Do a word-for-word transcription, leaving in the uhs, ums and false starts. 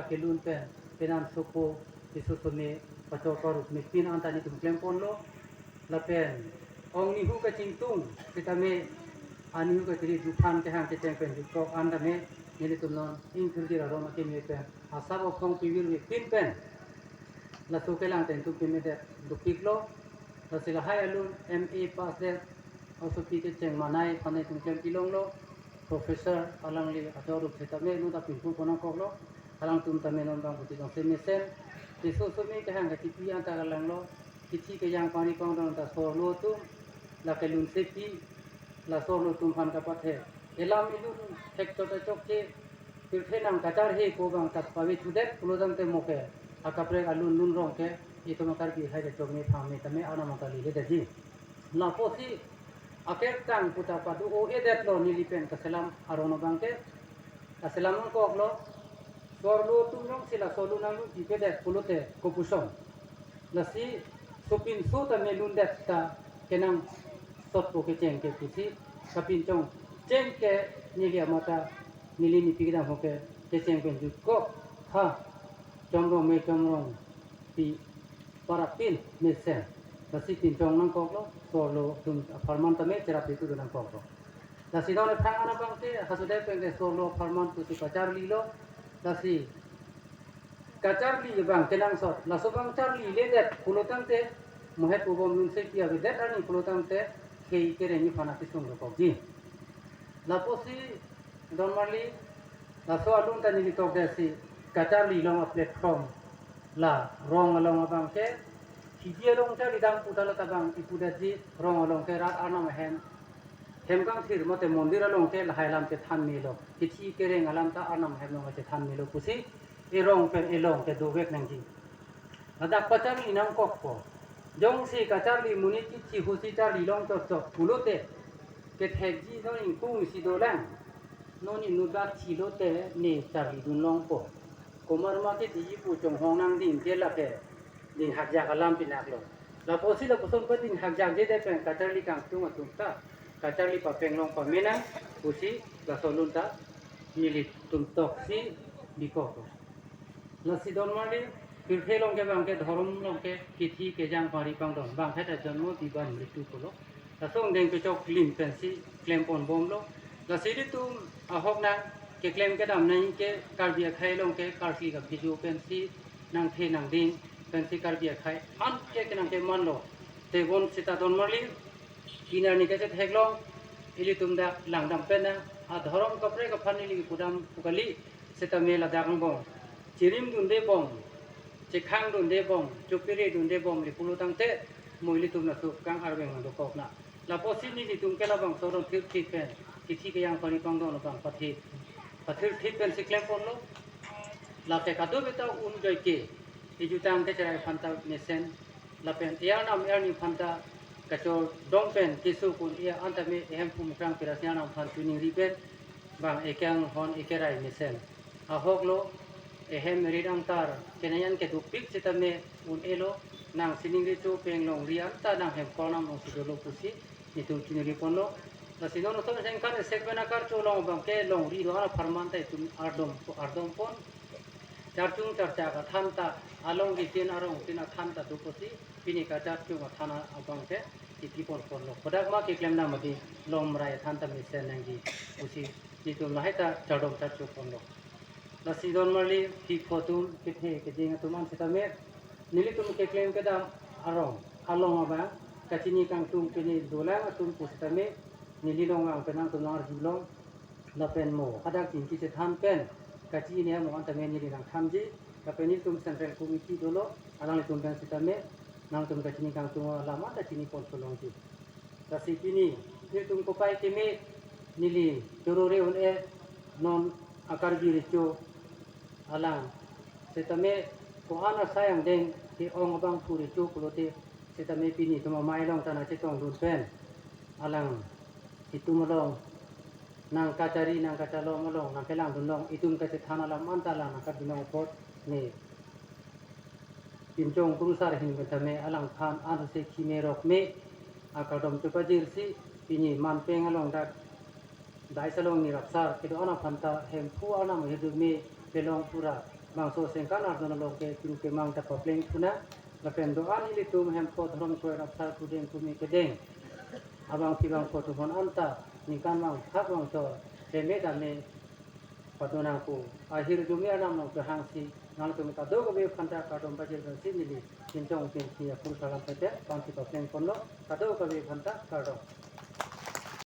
kelun pen, penan sopo, Jisu some, pachor paruk mepin anta nelitum klemponlo. Lapen ong nihu kachingtung sitame, anihu kachiri juphan kehang kecheng pen jutkok an tame, nelitum non ingkirjir aron akeme pen, asap aphong pivirve pin pen, laso kelang pen tum pemedet dopiklo. Lasi lahai alun M A pass det osopi kecheng manai aphan nelitum klempilonglo. Professor alangli ador rup sitame nota pinpu konang koklo. Alangtum tame non bang puti dong semesen. Jisu some kehang kachipi anta kalanglo. Kithi kejang pari pangdon ta sorlo atum, la kelun sepi, la sorlo atum aphan kapathe. Elam ilun thekchot achok ke, pirthe nangkacharhe ko bang ta pavethudet pulo tangte mo ke, akaprek alun lun rong ke, itum a-Karbi hai kechok me phang me tame anam kaliledetji. Lapusi akertang puta padu-o-edetlo neli pen kaselam aron abang ke, kaselam nangkoklo, sorlo atum jongsi laso lun nanglun pipedet pulote kopuson. Lasi sopinso tame lundet ta kenangsotpo kecheng ke pusi, kapinchong cheng ke neli amat ta neli nipi kedam ho ke kecheng pen jutkok ha, chomrong me chomrong pi parapin mesen. Lasi pinchong nangkoklo, sorlo atum apharman tame cherap itu nangkoklo. Lasi non ephrang an abang ke, hasudet pen ke sorlo apharman pusi kacharlilo. Lasi kacharli abang kenangsot, laso abang charliledet pulo tangte, mohet pubom lun sepi avedet arni pulo tangte, khei kereng iphan akisung dokokji. Lapusi donmarli, laso alun ta neli tokdetsi, kacharli along a-platform, la rong along abang ke, hiji along charlidam puta la ta bang ipudetji, rong along ke rat arnam ahem, hem kangthir mate mondir along ke lahai alam chethan melo, kithi kereng alam ta arnam ahem along chethan melo pusi, erong pen elong ke dovek nangji. Ladak pacharli nangkokpo. Jongsi kacharli monit kithi husi charlilong chotchot pulote, kethekji non ingkung isi dolang. Non inut bak thilote ne charlidun longpo. Komat ma ke diji pu chonghong nangding ke lake dinghakjak alam pinaklo. Lapusi lapuson pa dinghakjakjedet pen kacharli kangtung atum ta, kacharli papeng long pamenang pusi laso alun ta nelitum toksi bikoklo. Lasi donmarli, pirthe along ke bang ke dhorom along ke kithi kejang pari pangdon, bang heta jonmo biban mritu pulo. Laso angdeng kechok lim pensi klempon bomlo. Lasi ilitum ahok nang keklem kedam nang ke Karbi akhei along ke karkli kaphijo pensi nangthe nangding pensi Karbi akhei an ke kenang kemanlo. Tebon sita donmarli, pini arni kachet theklong, ilitum dak langdam pen nang, adhorom kaprek aphan ili pudam pu kali, sitame ladak angbong chirim dunde bom, chekhang dunde bom, chopire dunde bom le pulo tangte, mo ilitum laso kang arveng dokok na. Lapusi nelitum ke labangso aron thirthip pen, kithi kejang pari pangdon abang pathi, pathirthip pensi klemponlo. Lake kadokave ta un joike, ejutang kecherai aphan ta mesen, lapen e-arnam e-arni aphan ta kachor dong pen keso kun e-an tame ehem pumkrang pirasi arnam aphan chiningri pen, bang ekanghon ekerai mesen. Ahoklo, ehem rit angtar kenayan kedopik sitame un-elo, nang siningri chopeng longri anta nang hem kornam alongsi dolo pusi nelitum chiningri ponlo. Lasi non oso sengkar esek pen akarcho along abang ke longri do-an apharman ta itum ardom, ardom pon. Charchung charchak athan ta, alongri tin arong tin athan ta do pusi, pini kacharchung athan abang ke ipi ponponlo. Kodak ma keklem dam adi, longmrai athan ta mesen nangji pusi, nelitum lahai ta chardom charcho ponlo. Lasi donmarli, phi pho atum, kethe kejing atum an sitame, nelitum keklem kedam arong along abang kachini kangtung pini dolang atum pu sitame, neli long ang penang atum nang arjulong, lapen mo hadak chingki chethan pen kachini mo an tame neli nangthanji, lapen nelitum Central Committee dolo, alanglitum pen sitame nangtum kachini kangtung alam an ta chini pon solongji. Lasi pini nelitum kopai keme, neli chorore un-e, non a-Karbi Recho alang sitame ko-an asai angdeng ke-ong abangphu recho pulote, sitame pini itum amei along ta nangchetongdun pen, alang itum along nangkachari nangkachalom along nangkelangdun long, itum kachethan alam an ta alang nangkabinong apot ne pinchong krusar ahin pen tame alangphan an se khime rok me akardom chopajirsi, pini manpeng along dak dais along ni rapsar kedo-an aphan ta Hemphu arnam ahirjume pelong pura bangso sengkan arjon along ke kru kemang ta papleng thu nang, lapen do-an ilitum Hemphu Dhorom Choir Apsar Kudeng Kumi Kedeng abangpi bangpho atum aphan anta ningkan bang thak bang chor, reme dame pado nangpo. Ahirjume arnam along kehangsi nangtum kadokave aphanta kardom pajir pensi neli Chinchong Pensi apur salam pete pangsi papleng ponlo, kadokave aphanta kardom.